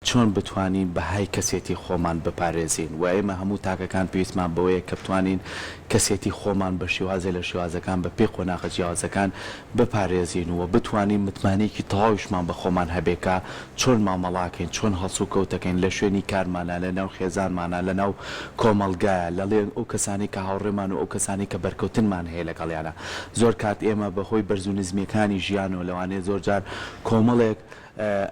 چۆن بتوانین بەهای کەسێتی خۆمان بپارێزین و ئێمە هەموو تاکەکان پێویستمان بەوەیە کە بتوانین کەسێتی خۆمان بە شێوازێ لە شێوازەکان بە پێی قۆناغە جیاوازەکان بپارێزین و بتوانین متمانەیەکی تەواویشمان بە خۆمان هەبێ کە چۆن مامەڵاکەین چۆن هەڵسوکەوتەکەین لە شوێنی کارمانا لە ناو خێزانمانا لە ناو کۆمەڵگایە لە ڵێ ئەو کەسانەی کە هاوڕێمان و ئەو کەسانەی کە بەرکەوتنمان هەیە لەگەڵیانا زۆر کات ئێمە بە هۆی بەرز و نزمیەکانی ژیانەوە لەوانەیە زۆر جار کۆمەڵێک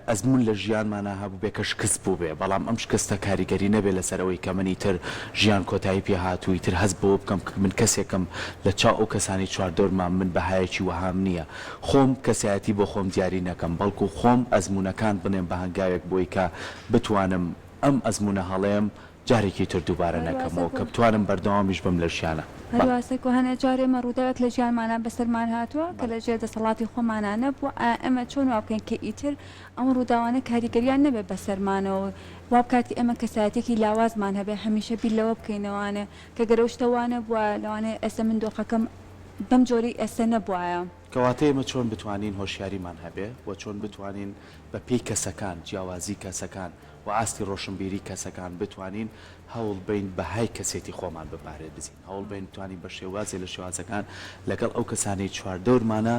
ئەزموون لە ژیانمانا هەبووبێ کە شکست بووبێ، بەڵام ئەم شکستە کاریگەری نەبێ لەسەر ئەوەی کە من ئیتر ژیان کۆتایی پێ هات و ئیتر هەست بەوە بکەم کە من کەسێکم لە چاو ئەو کەسانەی چواردەورمام من بەهایەکی وەهام نییە. خۆم کەسایەتی بۆ خۆم دیاری نەکەم، بەڵکو خۆم ئەزموونەکان بنێم بە هەنگاوێک بۆی کە بتوانم ئەم ئەزموونە هەڵەیەم جارێکی تر دووبارە نەکەمەوە کە بتوانم بەردەوامیش بم لە ژیانا. بەڵێ. هەروا سەکۆ هەنێ جار ئێمە ڕووداوێک لە ژیانمانا بەسەرمان هاتووە کە لە ژێر دەسەڵاتی خۆمانا نەبووە ئایا ئێمە چۆن وا بکەین کە ئیتر ئەم ڕووداوانە کاریگەریان نەبێ بەسەرمانەوە و وا بکات کە ئێمە کەسایەتیەکی لاوازمان هەبێ هەمیشە بیر لەوە بکەینەوانێ کە گەر ئەو شتە وا نەبوایە لەوانەیە ئێستە من دۆخەکەم بەم جۆرەی ئێستە نەبوایە. کەواتە ئێمە چۆن بتوانین هۆشیاریمان هەبێ و چۆن بتوانین بە پێی کەسەکان، جیاوازی کەسەکان، و ئاستی ڕۆشنبیری کەسەکان بتوانین هەوڵ بەین بەهای کەسێتی خۆمان بپارێزین، هەوڵ بەین بتوانین بە شێوازێ لە شێوازەکان لەگەڵ ئەو کەسانەی چواردەورمانە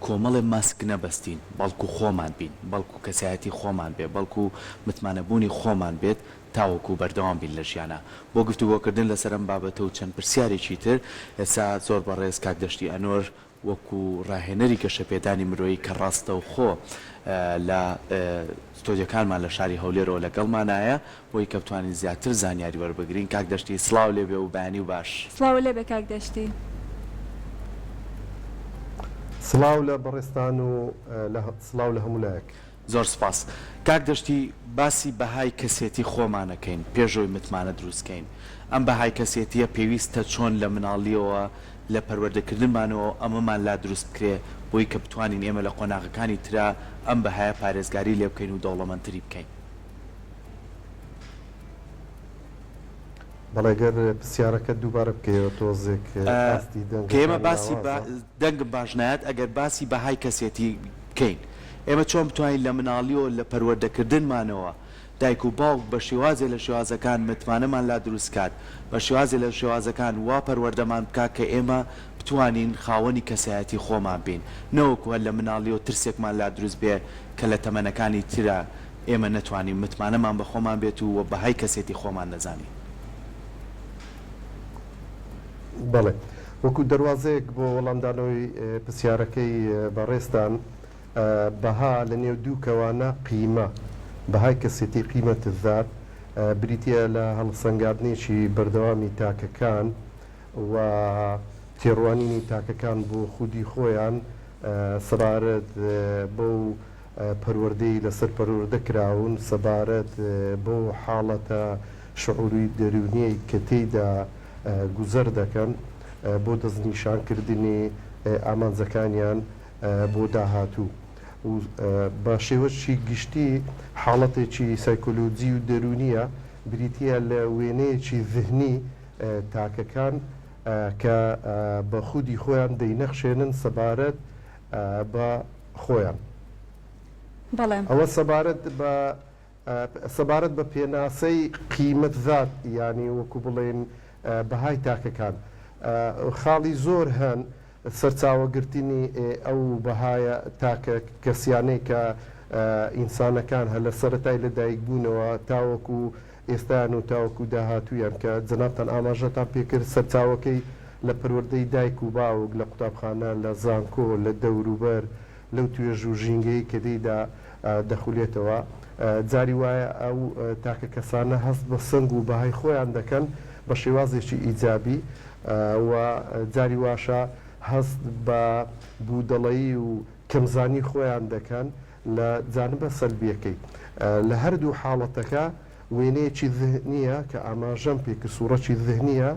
کۆمەڵێ ماسک نەبەستین بەڵکو خۆمان بین، بەڵکو کەسایەتی خۆمان بێ، بەڵکو متمانەبوونی خۆمان بێت تاوەکو بەردەوام بین لە ژیانا. بۆ گفتوگۆکردن لەسەر ئەم بابەتە و چەند پرسیارێکی تر ئێستا زۆر بەڕێز کاک دەشتی ئەنۆر وەکو ڕاهێنەری گەشەپێدانی مرۆیی کە ڕاستەوخۆ لە ستۆدیۆکانمان لە شاری هەولێرەوە لەگەڵمانایە بۆی کە بتوانین زیاتر زانیاری وەربگرین. کاک دەشتی سڵاو لێبێ و بەیانی و باش. سڵاو لێبێ کاک دەشتی. سڵاو لە بەڕێزتان و سڵاو لە هەموو لایەک. زۆر سپاس. کاک دەشتی باسی بەهای کەسێتی خۆمان ئەکەین پێش ئەوەی متمانە دروست کەین. ئەم بەهای کەسێتیە پێویستە چۆن لە مناڵیەوە لە پەروەردەکردنمانەوە ئەمەمان لا دروست بکرێ بۆی کە بتوانین ئێمە لە قۆناغەکانی ترا ئەم بەهایە پارێزگاری لێ بکەین و دەوڵەمەندتری بکەین. بەڵێ گەر پرسیارەکەت دووبارە بکەیەوە تۆزێک ئاستی کە ئێمە دەنگەکان باسی بە لاوازە. دەنگم باش نایەت ئەگەر باسی بەهای کەسێتی بکەین ئێمە چۆن بتوانین لە مناڵیەوە لە پەروەردەکردنمانەوە دایک و باوک بە شێوازێ لە شێوازەکان متمانەمان لا دروست کات، بە شێوازێ لە شێوازەکان وا پەروەردەمان بکا کە ئێمە بتوانین خاوەنی کەسایەتی خۆمان بین، نەوەکو هەر لە مناڵیەوە ترسێکمان لا دروست بێ کە لە تەمەنەکانی ترا ئێمە نەتوانین متمانەمان بە خۆمان بێت و وە بەهای کەسێتی خۆمان نەزانین. بەڵێ. وەکو دەروازەیەک بۆ وەڵامدانەوەی پرسیارەکەی بەڕێزتان، بەها لە نێو دوو کەوانە قیمە، بەهای کەسێتی قیمە الذات، بریتییە لە هەڵسەنگاندنێکی بەردەوامی تاکەکان و تێڕوانینی تاکەکان بۆ خودی خۆیان سەبارەت بەو پەروەردەی لەسەر پەروەردە کراون، سەبارەت بەو حاڵەتە شعوری دەروونیەی کە تێیدا گوزەر دەکەن بۆ دەستنیشانکردنی ئامانجەکانیان بۆ داهاتوو و بە شێوەکی گشتی حاڵەتێکی سایکۆلۆجی و دەروونییە، بریتییە لە وێنەیەکی زهنی تاکەکان کە بە خودی خۆیان دەینەخشێنن سەبارەت بە خۆیان. بەڵێ. ئەوە سەبارەت بە سەبارەت بە پێناسەی قیمەت ذات یانی وەکو بڵێین بەهای تاکەکان خاڵی زۆر هەن سەرچاوە گرتنی ئەو بەهایە تاکە کەسیانەی کە ئینسانەکان هەر لە سەرەتای لە دایک بوونەوە تاوەکو ئێستایان و تاوەکو داهاتوویان کە جەنابتان ئاماژەتان پێکرد سەرچاوەکەی لە پەروەردەی دایک و باوک لە قوتابخانە لە زانکۆ لە دەوروبەر لەو توێژ و ژینگەیەی کە تێیدا دەخولێتەوە، جاری وایە ئەو تاکە کەسانە هەست بە سەنگ و بەهای خۆیان دەکەن بە شێوازێکی ئیجابی و جاری واشە هەست بە بوودەڵەیی و کەمزانی خۆیان دەکەن لە جانبە سەلبیەکەی. لە هەردوو حاڵەتەکە وێنەیەکی زهنییە کە ئاماژەم پێکرد سوڕەکی زهنییە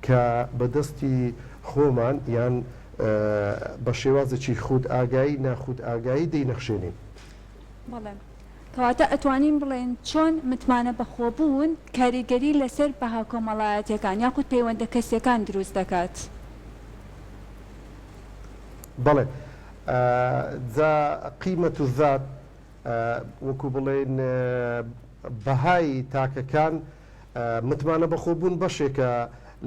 کە بە دەستی خۆمان یان بە شێوازێکی خودئاگایی ناخودئاگایی دەینەخشێنین. بەڵێ. کەواتە ئەتوانین بڵێین چۆن متمانە بەخۆبوون کاریگەری لەسەر بەها کۆمەڵایەتیەکان یاخود پەیوەندە کەسیەکان دروست دەکات؟ بەڵێ. جا قیمە الذات وەکو بڵێین. بەهای تاکەکان، متمانە بەخۆبوون بەشێکە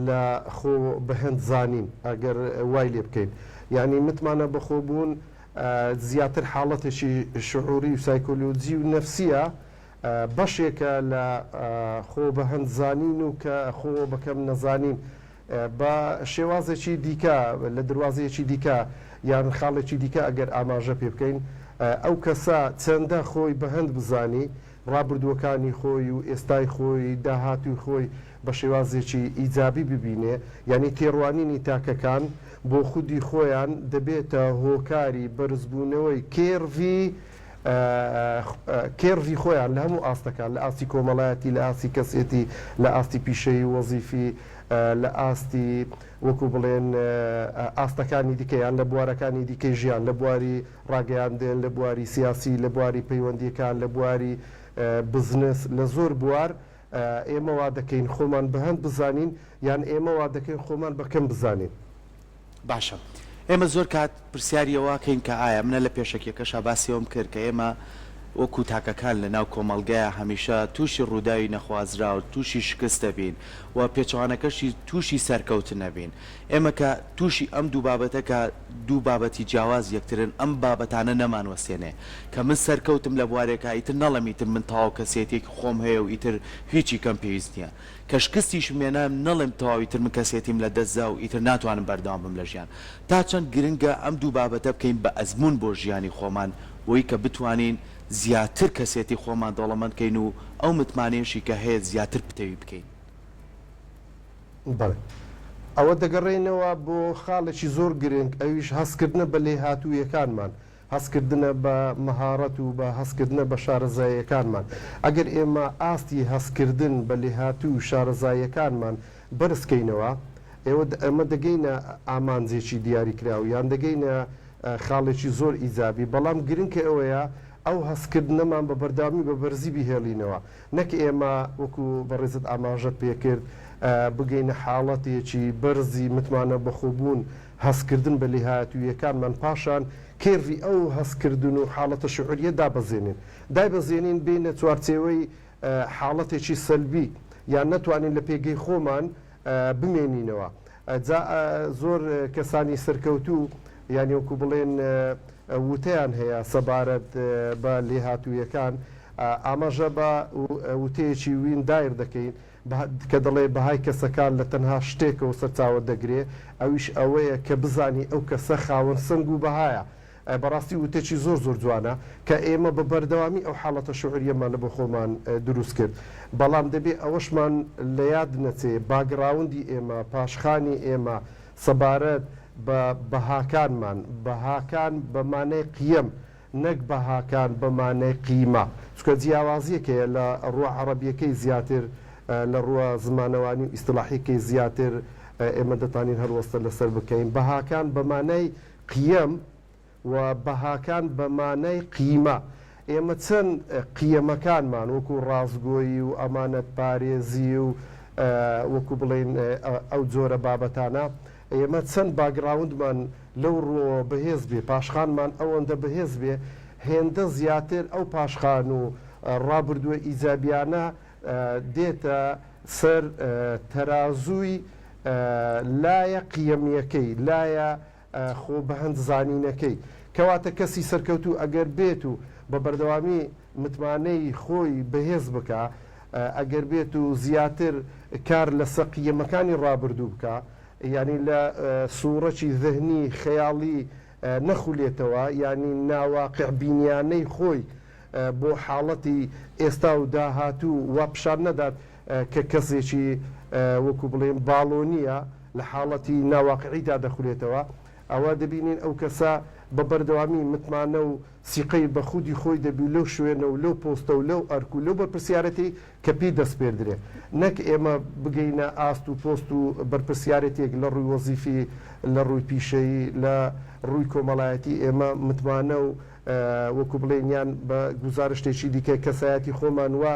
لە خۆ بەهەند زانین ئەگەر وای لێ بکەین یانی متمانە بەخۆبوون زیاتر حاڵەتێکی شعوری و سایکۆلۆجی و نەفسیە بەشێکە لە خۆ بەهەند زانین و کە خۆ بەکەم نەزانین بە شێوازێکی دیکە لە دروازەیەکی دیکە یان خاڵێکی دیکە ئەگەر ئاماژە پێ بکەین ئەو کەسە چەندە خۆی بەهەند بزانی ڕابردووەکانی خۆی و ئێستای خۆی داهاتووی خۆی بە شێوازێکی ئیجابی ببینێ یانی تێڕوانینی تاکەکان بۆ خودی خۆیان دەبێتە هۆکاری بەرزبوونەوەی curve ی curve ی خۆیان لە هەموو ئاستەکان، لە ئاستی کۆمەڵایەتی، لە ئاستی کەسێتی، لە ئاستی پیشەیی و وەزیفی، لە ئاستی وەکو بڵێن ئاستەکانی دیکە یان لە بوارەکانی دیکەی ژیان، لە بواری ڕاگەیاندن، لە بواری سیاسی، لە بواری پەیوەندییەکان، لە بواری بزنس، لە زۆر بوار ئێمە وا دەکەین خۆمان بە هەند بزانین یان ئێمە وا دەکەین خۆمان بە کەم بزانین. باشە ئێمە زۆر کات پرسیاری ئەوە ئەکەین کە ئایا، منە لە پێشەکیەکەشا باسی ئەوەم کرد کە ئێمە وەکو تاکەکان لە ناو کۆمەڵگەیا هەمیشە توشی ڕووداوی نەخوازراو، توشی شکست دەبین و پێچەوانەکەشی توشی سەرکەوتن ئەبین. ئێمە کە توشی ئەم دوو بابەتە کە دوو بابەتی جیاواز یەکترن ئەم بابەتانە نەمانوەستێنێ کە من سەرکەوتم لە بوارێکا ئیتر نەڵێم ئیتر من تەواو کەسێتیەکی خۆم هەیە و ئیتر هیچی کەم پێویست نیە. کە شکستیشم هێنا نەڵێم تەواو ئیتر من کەسێتیم لە دەست دا و ئیتر ناتوانم بەردەوام بم لە ژیان. تا چەند گرنگە ئەم دوو بابەتە بکەین بە ئەزموون بۆ ژیانی خۆمان بۆی کە بتوانین زیاتر کەسێتی خۆمان دەوڵەمەند کەین و ئەو متمانەیەشی کە هەیە زیاتر پتەوی بکەین. بەڵێ. ئەوە دەگەڕێینەوە بۆ خاڵێکی زۆر گرنگ ئەویش هەستکردنە بە لێهاتوویەکانمان. هەستکردنە بە مەهارەت و بە هەستکردنە بە شارەزاییەکانمان. ئەگەر ئێمە ئاستی هەستکردن بە لێهاتووی و شارەزاییەکانمان بەرز کەینەوە، ئێوە ئێمە دەگەینە ئامانجێکی دیاریکراو یان دەگەینە خاڵێکی زۆر ئیجابی، بەڵام گرنگ ئەوەیە ئەو هەستکردنەمان بە بەردەوامی بە بەرزی بیهێڵینەوە، نەک ئێمە وەکو بەڕێزت ئاماژەت پێکرد بگەینە حاڵەتێکی بەرزی متمانە بەخۆبوون، هەستکردن بە لێهاتووییەکانمان پاشان curve ی ئەو هەستکردن و حاڵەتە شعوریە دابەزێنین دایبەزێنین بێینە چوارچێوەی حاڵەتێکی سەلبی یان نەتوانین لە پێگەی خۆمان بمێنینەوە جا زۆر کەسانی سەرکەوتوو یانی وەکو بڵێن وتەیان هەیە سەبارەت بە لێهاتوویەکان ئاماژە بە وتەیەکی وین دایر دەکەین کە دەڵێ بەهای کەسەکان لە تەنها شتێکەوە سەرچاوە دەگرێ ئەویش ئەوەیە کە بزانی ئەو کەسە خاوەن سەنگ و بەهایە. بەڕاستی وتەکی زۆر زۆر جوانە کە ئێمە بە بەردەوامی ئەو حاڵەتە شعوریەمان لە بۆ خۆمان دروست کرد. بەڵام دەبێ ئەوەشمان لە یاد نەچێ background ی ئێمە، پاشخانی ئێمە سەبارەت بە بەهاکانمان، بەهاکان بە مانای قیەم، نەک بەهاکان بە مانای قیمە، چونکە جیاوازییەک هەیە لە ڕووە عەڕەبییەکەی زیاتر لە ڕووە زمانەوانی و ئیستڵاحییەکەی زیاتر ئێمە دەتوانین هەڵوەستە لەسەر بکەین. بەهاکان بە مانای قیەم و بەهاکان بە مانای قیمە. ئێمە چەند قیەمەکانمان وەکوو ڕاستگۆیی و ئەمانەتپارێزی و وەکوو بڵێین ئەو جۆرە بابەتانە ئێمە چەند background مان لەو ڕووەوە بەهێز بێ، پاشخانمان ئەوەندە بەهێز بێ، هێندە زیاتر ئەو پاشخان و ڕابردووە ئیجابیانە دێتە سەر تەرازووی لایە قیەمییەکەی، لایە خۆ بەهەند زانینەکەی. کەواتە کەسی سەرکەوتوو ئەگەر بێت و بە بەردەوامی متمانەی خۆی بەهێز بکا، ئەگەر بێت و زیاتر کار لەسە قیەمەکانی ڕابردوو بکا، یانی لە سوڕەکی زهنی خەیاڵی نەخولێتەوە، یانی ناواقع بینیانەی خۆی بۆ حاڵەتی ئێستا و داهاتوو وا پیشان نەدات کە کەسێکی وەکو بڵێین باڵۆنییە لە حاڵەتی ناواقعیدا دەخولێتەوە، ئەوا دەبینین ئەو کەسە بە بەردەوامی متمانە و سیقەی بە خودی خۆی دەبی و لەو شوێنە و لەو پۆستە و لەو ئەرک و لەو بەرپرسیارێتی کە پێی دەسپێردرێ نەک ئێمە بگەینە ئاست و پۆست و بەرپرسیارێتیەک لە ڕووی وەزیفی لە ڕووی پیشەیی لە ڕووی کۆمەڵایەتی ئێمە متمانە و وەکو بڵێین یان بە گوزارشتێکی دیکە کەسایەتی خۆمان وا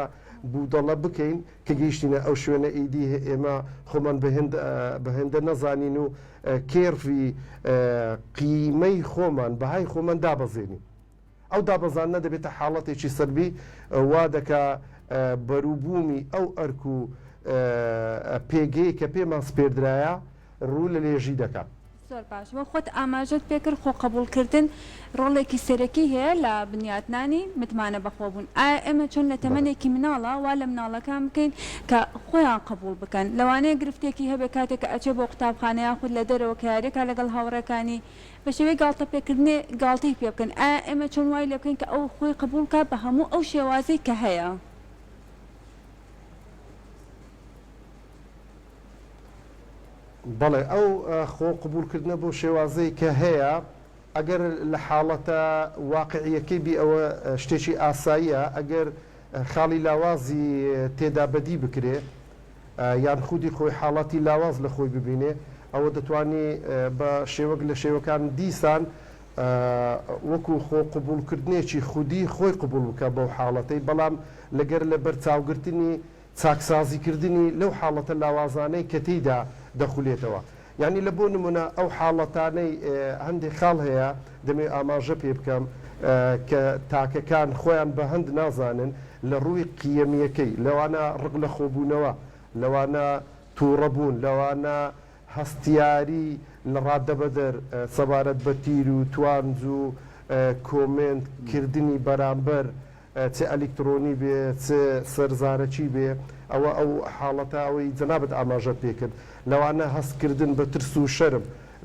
بودەڵە بکەین کە گەیشتینە ئەو شوێنە ئیدی ئێمە خۆمان بە هێندە نەزانین و curve ی قیمەی خۆمان بەهای خۆمان دابەزێنین. ئەو دابەزاندنە دەبێتە حاڵەتێکی سەلبی وا دەکا. بەروبوومی ئەو ئەرک و پێگەیەی کە پێمان سپێردرایە ڕوو لە لێژی دەکات. زۆر باش وەک خۆت ئاماژەت پێکرد خۆ قبوڵکردن ڕۆڵێکی سەرەکی هەیە لە بنیاتنانی متمانە بەخۆبوون ئایا ئێمە چۆن لە تەمەنێکی مناڵا وا لە مناڵەکان بکەین کە خۆیان قبوڵ بکەن لەوانەیە گرفتێکی هەبێ کاتێک کە ئەچێ بۆ قوتابخانە یاخود لە دەرەوە کە یاریەکا لەگەڵ هاوڕێکانی بە شێوەی گاڵتە پێکردنێ گاڵتەی پێ بکەن ئایا ئێمە چۆن وای لێ بکەین کە ئەو خۆی قبوڵ کا بە هەموو ئەو شێوازەی کە هەیە؟ بەڵێ ئەو خۆ قبوڵکردنە بەو شێوازەی کە هەیە ئەگەر لە حاڵەتە واقعیەکەی بی ئەوە شتێکی ئاساییە ئەگەر خاڵی لاوازی تێدا بەدی بکرێ یان خودی خۆی حاڵەتی لاواز لە خۆی ببینێ ئەوە دەتوانی بە شێوەک لە شێوەکان دیسان وەکو خۆ قبوڵکردنێکی خودی خۆی قبوڵ بکا بەو حاڵەتەی بەڵام لەگەر لە بەرچاوگرتنی چاکسازیکردنی لەو حاڵەتە لاوازانەی کە تێیدا دەخولێتەوە. یانی لە بۆ نموونە ئەو حاڵەتانەی هەندێک خاڵ هەیە دەمەوێت ئاماژە پێ بکەم کە تاکەکان خۆیان بە هەند نازانن لە ڕووی قیەمییەکەی لەوانە ڕق لە خۆبوونەوە، لەوانە تووڕەبوون، لەوانە هەستیاری لە ڕادەبەدەر سەبارەت بە تیر و توانج و کۆمێنت کردنی بەرامبەر چ ئەلیکتڕۆنی بێ چ سەر زارەکی بێ ئەوە ئەو حاڵەتە ئەوەی جەنابت ئاماژەت پێ کرد لەوانە هەست کردن بە ترس و شەرم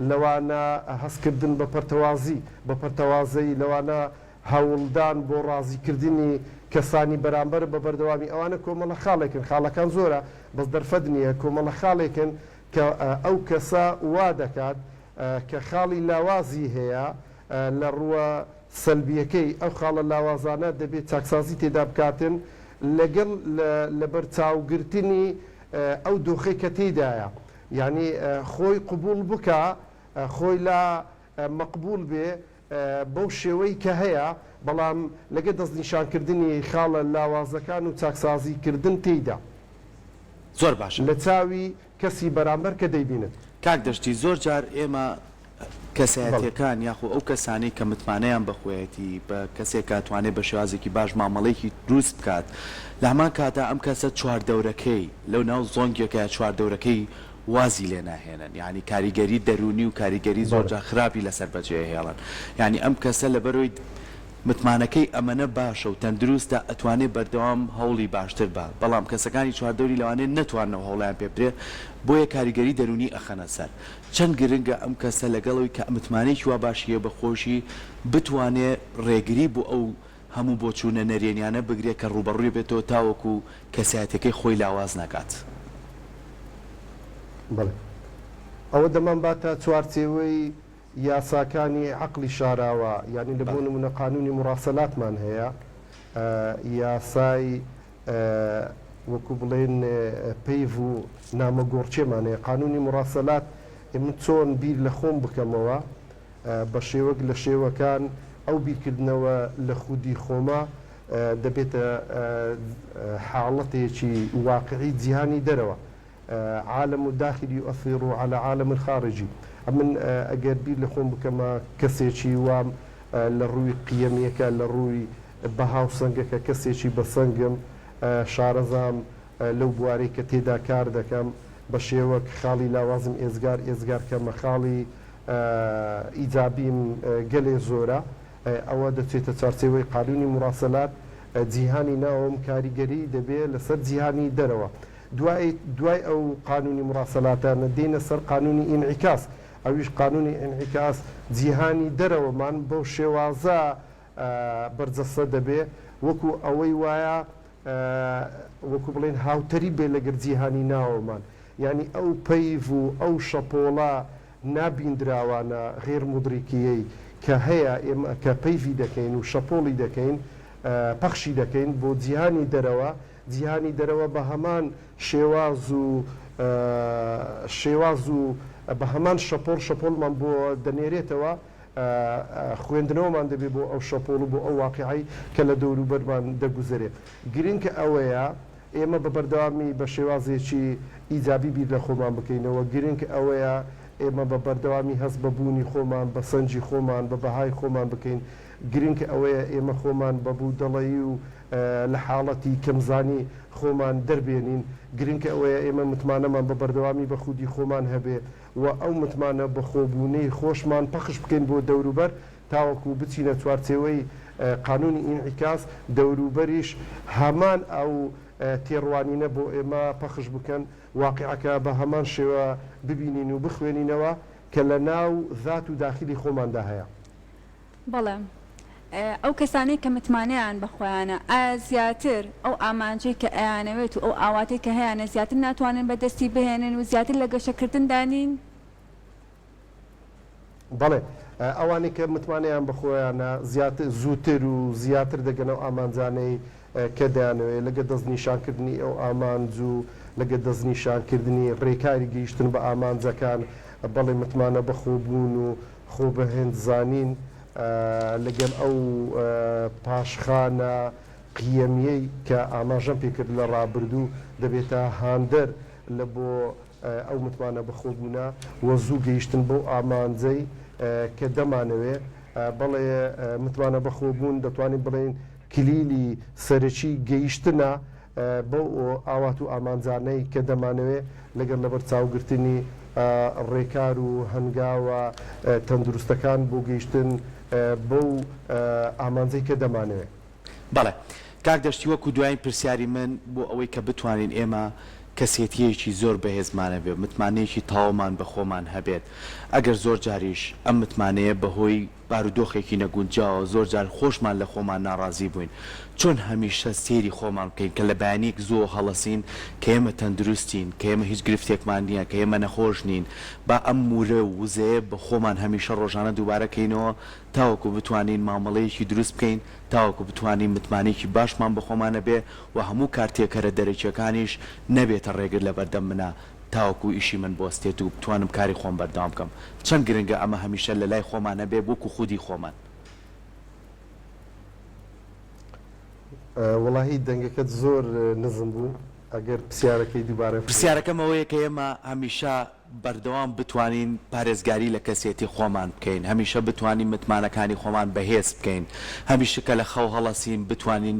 لەوانە هەست کردن بە پەرتەوازی بە پەرتەوازەیی لەوانە هەوڵدان بۆ ڕازی کردنی کەسانی بەرامبەر بە بەردەوامی ئەوانە کۆمەڵە خاڵێکن خاڵەکان زۆرە بەس دەرفەت نییە کۆمەڵە خاڵێکن کە ئەو کەسە وا دەکات کە خاڵی لاوازی هەیە لە ڕووە سەلبیەکەی ئەو خاڵە لاوازانە دەبێت چاکسازی تێدا بکاتن لەگەڵ لەبەرچاوگرتنی ئەو دۆخەی کە تێیدایە یانی خۆی قبوڵ بکا خۆی لا مەقبوڵ بێ بەو شێوەی کە هەیە بەڵام لەگە دەستنیشانکردنی خاڵە لاوازەکان و چاکسازی کردن تێیدا. زۆر باشە. لە چاوی کەسی بەرامبەر کە دەیبینن. کاک دەشتی زۆر جار ئێمە بەڵێ. کەسایەتیەکان یاخۆ ئەو کەسانەی کە متمانەیان بە خۆیەتی بە کەسێک کە ئەتوانێت بە شێوازێکی باش مامەڵەیەکی دروست بکات لە هەمان کاتا ئەم کەسە چواردەورەکەی لەو ناو زۆنگێکە چواردەورەکەی وازی لێ ناهێنن یانی کاریگەری دەروونی و کاریگەری زۆر بەڵێ. جار خراپی لەسەر بەجێ ئەهێڵن یانی ئەم کەسە لەبەرئەوەی متمانەکەی ئەمەنە باشە و تەندروستە ئەتوانێ بەردەوام هەوڵی باشتر با بەڵام کەسەکانی چواردەوری لەوانەیە نەتوانن ئەو هەوڵەیان پێ بدرێ بۆیە کاریگەری دەروونی ئەخەنە سەر چەند گرنگە ئەم کەسە لەگەڵ ئەوی کە متمانەیەکی وا باشی هەیە بە خۆشی بتوانێ ڕێگری بۆ ئەو هەموو بۆچوونە نەرێنیانە بگرێ کە ڕووبەڕووی بێتەوە تاوەکو کەسایەتیەکەی خۆی لاواز نەکات. بەڵێ ئەوە دەمانباتە چوارچێوەی یاساکانی عەقڵی شاراوە یانی لە بۆ نموونە قانوونی موراسەلاتمان هەیە یاسای وەکوو بڵێین پەیڤ و نامەگۆڕکێمان هەیە قانوونی موراسەلات من چۆن بیر لە خۆم بکەمەوە بە شێوەک لە شێوەکان ئەو بیرکردنەوە لە خودی خۆمە دەبێتە حاڵەتێکی واقعی جیهانی دەرەوە عالم الداخل یؤثر علی عالم الخارجی ئەمن ئەگەر بیر لە خۆم بکەمە کەسێکی وام لە ڕووی قیەمیەکە لە ڕووی بەها و سەنگەکە کەسێکی بە سەنگم شارەزام لەو بوارەی کە تێدا کار دەکەم بە شێوەک خاڵی لاوازم ئێجگار ئێجگار کەمە خاڵی ئیجابیم گەلێ زۆرە ئەوە دەچێتە چوارچێوەی قانونی موراسەلات جیهانی ناوەوەم کاریگەری دەبێ لەسەر جیهانی دەرەوە دوای دوای ئەو قانونی موراسەلاتانە دێینە سەر قانونی ئینعیکاس ئەویش قانونی ئینعیکاس جیهانی دەرەوەمان بەو شێوازە بەرجەستە دەبێ وەکو ئەوەی وایە وەکو بڵێین هاوتەریب بێ لەگەر جیهانی ناوەمان یانی ئەو پەیڤ و ئەو شەپۆڵە نابیندراوانە، غیر مدرکیەی، کە هەیە ئێمە کە پەیڤی دەکەین و شەپۆڵی دەکەین پەخشی دەکەین بۆ جیهانی دەرەوە جیهانی دەرەوە بە هەمان شێواز و شێواز و بە هەمان شەپۆڵ شەپۆڵمان بۆ دەنێرێتەوە خوێندنەوەمان دەبێ بۆ ئەو شەپۆڵ و بۆ ئەو واقیعەی کە لە دەوروبەرمان دەگوزەرێ. گرنگ ئەوەیە ئێمە بە بەردەوامی بە شێوازێکی ئیجابی بیر لە خۆمان بکەینەوە، گرنگ ئەوەیە ئێمە بە بەردەوامی هەست بە بوونی خۆمان، بە سەنگی خۆمان، بە بەهای خۆمان بکەین، گرنگ ئەوەیە ئێمە خۆمان بە بوودەڵەیی و. لە حاڵەتی کەمزانی خۆمان دەربێنین. گرنگ ئەوەیە ئێمە متمانەمان بە بەردەوامی بە خودی خۆمان هەبێ و ئەو متمانە بەخۆبوونەی خۆشمان پەخش بکەین بۆ دەوروبەر تاوەکو بچینە چوارچێوەی قانونی ئینعیکاس، دەوروبەریش هەمان ئەو تێڕوانینە بۆ ئێمە پەخش بکەن، واقیعەکە بە هەمان شێوە ببینین و بخوێنینەوە کە لە ناو زات و داخیلی خۆماندا هەیە. بەڵێ ئەو کەسانەی کە متمانەیان بە خۆیانە ئایا زیاتر ئەو ئامانجەی کە ئەیانەوێت و ئەو ئاواتەی کە هەیانە زیاتر ناتوانن بە دەستی بهێنن و زیاتر لە گەشەکردندا نین؟ بەڵێ ئەوانەی کە متمانەیان بە خۆیانە زیاتر زووتر و زیاتر دەگەنە ئەو ئامانجانەی کە دەیانەوێت، لەگە دەستنیشانکردنی ئەو ئامانج و لەگە دەستنیشانکردنی ڕێکاری گەیشتن بە ئامانجەکان، بەڵێ متمانە بەخۆبوون و خۆ بەهێند زانین لەگەل ئەو پاشخانە قیەمیەی کە ئاماژەم پێکرد لە ڕابردوو دەبێتە هاندەر لە بۆ ئەو متمانە بەخۆبوونە و زوو گەیشتن بەو ئامانجەی کە دەمانەوێ. بەڵێ متمانە بەخۆبوون دەتوانین بڵێین کلیلی سەرەکی گەیشتنە بەو ئاوات و ئامانجانەی کە دەمانەوێ، لەگەڵ لەبەرچاوگرتنی ڕێکار و هەنگاوە تەندروستەکان بۆ گەیشتن بەو ئامانجەی کە دەمانەوێ. بەڵێ کاک دەشتی وەکو دوایین پرسیاری من بۆ ئەوەی کە بتوانین ئێمە کەسێتییەکی زۆر بەهێزمان هەبێت متمانەیەکی تەواومان بە خۆمان هەبێت ئەگەر زۆر جاریش ئەم متمانەیە بەهۆی بارودۆخێکی نەگونجاوە زۆر جار خۆشمان لە خۆمان ناڕازی بووین چۆن هەمیشە سەیری خۆمان بکەین کە لە بەیانیەک زووەوە هەڵەسین کە ئێمە تەندروستین کە ئێمە هیچ گرفتێکمان نییە کە ئێمە نەخۆش نین با ئەم ورە و وزەیە بە خۆمان هەمیشە ڕۆژانە دووبارە کەینەوە تاوەکو بتوانین مامەڵەیەکی دروست بکەین تاوەکو بتوانین متمانەیەکی باشمان بە خۆمان هەبێ و هەموو کارتێکەرە دەرەکیەکانیش نەبێتە ڕێگر لەبەردەم منا تاوەکو ئیشی من بوەستێت و بتوانم کاری خۆم بەردەوام بکەم. چەند گرنگە ئەمە هەمیشە لەلای خۆمان هەبێ وەکو خودی خۆمان. وەڵاهی دەنگەکەت زۆر نزم بوو ئەگەر پسیارەکەی دووبارە بکەیەوە. پرسیارەکەم ئەوەیە کە ئێمە هەمیشە بەردەوام بتوانین پارێزگاری لە کەسێتی خۆمان بکەین، هەمیشە بتوانین متمانەکانی خۆمان بەهێز بکەین، هەمیشە کە لە خەو هەڵەسین بتوانین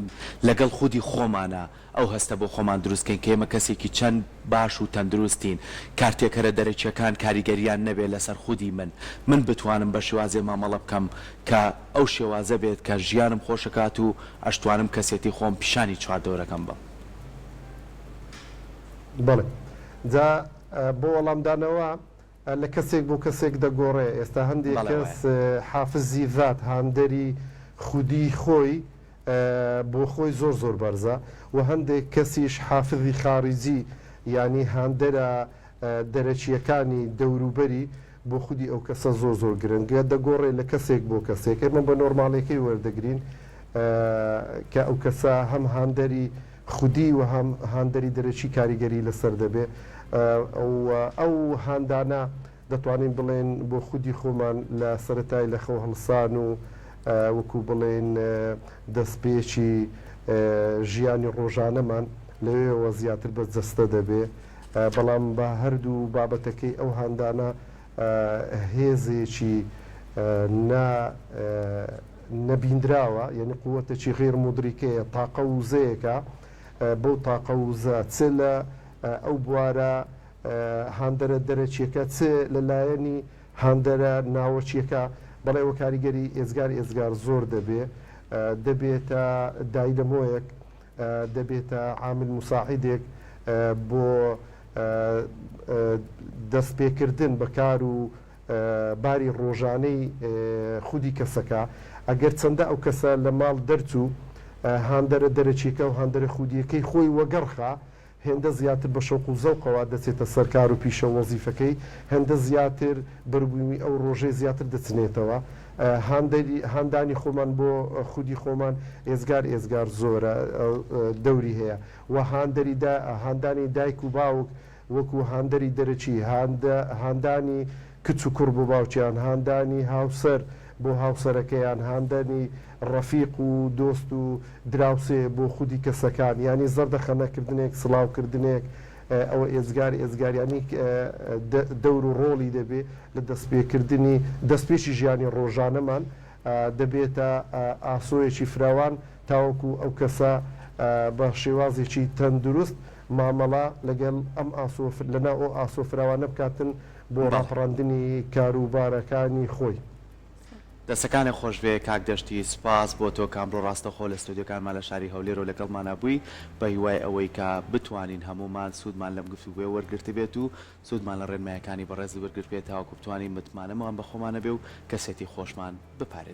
لەگەڵ خودی خۆمانا ئەو هەستە بۆ خۆمان دروست کەین کە ئێمە کەسێکی چەند باش و تەندروستین، کارتێکەرە دەرەکییەکان کاریگەرییان نەبێت لەسەر خودی من، من بتوانم بە شێوازێ مامەڵە بکەم کە ئەو شێوازە بێت کە ژیانم خۆشەکات و ئەشتوانم کەسێتی خۆم پیشانی چواردەورەکەم بەم. بەڵێ جا بۆ وەڵامدانەوە لە کەسێک بۆ کەسێک دەگۆڕێ، ئێستا هەندێک بەڵێ کەس وایە. حافزی ذات هاندەری خودی خۆی بۆ خۆی زۆر زۆر بەرزە و هەندێک کەسیش حافزی خاریجی یانی هاندەرە دەرەکییەکانی دەوروبەری بۆ خودی ئەو کەسە زۆر زۆر گرنگە دەگۆڕێ لە کەسێک بۆ کەسێک ئێمە بە نۆرماڵیەکەی وەردەگرین کە ئەو کەسە هەم هاندەری خودی و هەم هاندەری دەرەکی کاریگەری لەسەر دەبێ و ئەو هاندانە دەتوانین بڵێین بۆ خودی خۆمان لە سەرەتای لە خەو هەڵسان و وەکو بڵێین دەستپێکی ژیانی ڕۆژانەمان لەوێوە زیاتر بە جەستە دەبێ بەڵام بە هەردوو بابەتەکەی ئەو هاندانە هێزێکی نا نەبیندراوە یعنی قوتێکی غیر مدریکەیە تاقە وزەیەکە بەو تاقە وزە چ لە ئەو بوارە هاندەرە دەرەکیەکە چ لە لایەنی هاندەرە ناوەکیەکە بەڵێ ئەوە کاریگەری ئێجگار ئێجگار زۆر دەبێ دەبێتە دایدەمۆیەک دەبێتە عامل مساعدێک بۆ دەست پێکردن بە کار و باری ڕۆژانەی خودی کەسەکە ئەگەر چەندە ئەو کەسە لە ماڵ دەرچوو هاندەرە دەرەکیەکە و هاندەرە خودیەکەی خۆی وەگەڕخا هێندە زیاتر بە شەوق و زەوقەوە دەچێتە سەر کار و پیشە و وەزیفەکەی، هێندە زیاتر بەروبوومی ئەو ڕۆژەی زیاتر دەچنێتەوە. هاندەری هاندانی خۆمان بۆ خودی خۆمان ئێجگار ئێجگار زۆرە دەوری هەیە و هاندەری دا هاندانی دایک و باوک وەکوو هاندەری دەرەکی، هاندە هاندانی کچ و کوڕ بۆ باوکیان، هاندانی هاوسەر بۆ هاوسەرەکەیان، هاندانی ڕەفیق و دۆست و دراوسێ بۆ خودی کەسەکان، یانی زەردەخەنە کردنێک، سڵاو کردنێک، ئەوە ئێجگار ئێجگار یانی دەور و ڕۆڵی دەبێ لە دەستپێکردنی دەستپێکی ژیانی ڕۆژانەمان. دەبێتە ئاسۆیەکی فراوان تاوەکو ئەو کەسە بە شێوازێکی تەندروست مامەڵە لەگەڵ ئەم ئاسۆ لەناو ئەو ئاسۆ فراوانە بکاتن بۆ ڕاپەڕاندنی کاروبارەکانی خۆی. دەستەکانت خۆشبێ کاک دەشتی، سوپاس بۆ تۆ کە ئەمڕۆ ڕاستەوخۆ لە ستۆدیۆکانمان لە شاری هەولێرەوە لەگەڵمانا بووی، بە هیوای ئەوەی کە بتوانین هەموومان سوودمان لەم گفتوگۆیە وەرگرتبێت و سوودمان لە ڕێنمایەکانی بەڕێزت وەرگرتبێت تاوەکو بتوانین متمانەمان بە خۆمان هەبێ و کەسێتی خۆشمان بپارێزین.